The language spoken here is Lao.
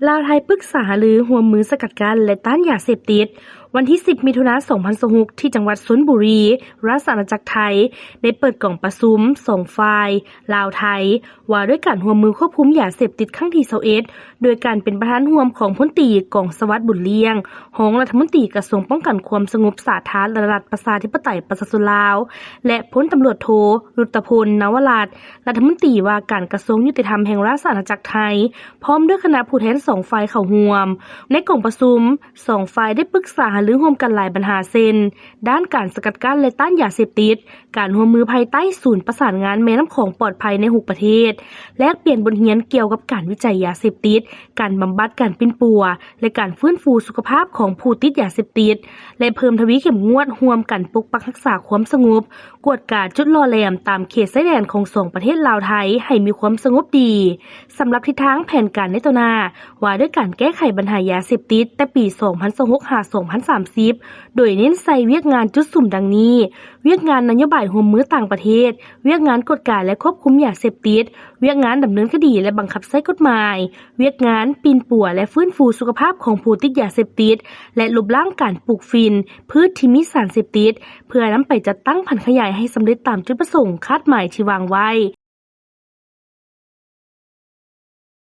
ລາວ-ໄທ ປຶກສາຫາລືຮ່ວມມືສະກັດກັ້ນ ແລະ ຕ້ານຢາເສບຕິດ. ວັນທີສິບ ມິຖຸນາ ສອງພັນຊາວຫົກ ທີ່ຈັງຫວັດຊົນບຸຣີ ລາຊະອານາຈັກໄທ ໄດ້ເປີດກອງປະຊຸມສອງຝ່າຍ ລາວ-ໄທ ວ່າດ້ວຍການຮ່ວມມືຄວບຄຸມຢາເສບຕິດຄັ້ງທີຊາວເອັດ ໂດຍການເປັນປະທານຮ່ວມຂອງພົນຕີ ກອງສະຫວັດ ບຸນລ້ຽງ ຮອງລັດຖະມົນຕີກະຊວງປ້ອງກັນຄວາມສະຫງົບສາທາລະນະລັດ ປະຊາທິປະໄຕ ປະຊາຊົນລາວ ແລະ ພົນຕຳຫຼວດໂທ ລຸດຕະພົນ ນະວະລັດ ລັດຖະມົນຕີວ່າການກະຊວງຍຸຕິທຳແຫ່ງລາຊະອານາຈັກໄທ ພ້ອມດ້ວຍຄະນະຜູ້ແທນສອງຝ່າຍເຂົ້າຮ່ວມ. ໃນກອງປະຊຸມ, ສອງຝ່າຍໄດ້ປຶກສາຫາລືຮ່ວມກັນຫຼາຍບັນຫາ ເຊັ່ນ ດ້ານການສະກັດກັ້ນ ແລະ ຕ້ານຢາເສບຕິດ, ການຮ່ວມມືພາຍໃຕ້ສູນປະສານງານແມ່ນ້ຳຂອງປອດໄພໃນຫົກປະເທດ, ແລກປ່ຽນບົດຮຽນກ່ຽວກັບການວິໄຈຢາເສບຕິດ, ການບຳບັດ, ການປິ່ນປົວ ແລະ ການຟື້ນຟູສຸຂະພາບຂອງຜູ້ຕິດຢາເສບຕິດ ແລະ ເພີ່ມທະວີເຂັ້ມງວດຮ່ວມກັນປົກປັກຮັກສາຄວາມສະຫງົບ, ກວດກາຈຸດຫຼໍ່ແຫຼມຕາມເຂດຊາຍແດນຂອງສອງປະເທດລາວ-ໄທ ໃຫ້ມີຄວາມສະຫງົບດີ. ສຳລັບທິດທາງແຜນການໃນຕໍ່ໜ້າ ວ່າດ້ວຍການແກ້ໄຂບັນຫາຢາເສບຕິດແຕ່ປີສອງພັນຊາວຫົກ ຫາ ສອງພັນສາມສິບ ໂດຍເນັ້ນໃສ່ວຽກງານຈຸດສຸມດັ່ງນີ້: ວຽກງານນະໂຍບາຍຮ່ວມມືຕ່າງປະເທດ, ວຽກງານກວດກາ ແລະ ຄວບຄຸມຢາເສບຕິດ, ວຽກງານດຳເນີນຄະດີ ແລະ ບັງຄັບໃຊ້ກົດໝາຍ, ວຽກງານປິ່ນປົວ ແລະ ຟື້ນຟູສຸຂະພາບຂອງຜູ້ຕິດຢາເສບຕິດ ແລະ ລົບລ້າງການປູກຝິ່ນພືດທີ່ມີສານເສບຕິດ ເພື່ອນຳໄປຈັດຕັ້ງຜັນຂະຫຍາຍໃຫ້ສຳເລັດຕາມຈຸດປະສົງຄາດໝາຍທີ່ວາງໄວ້.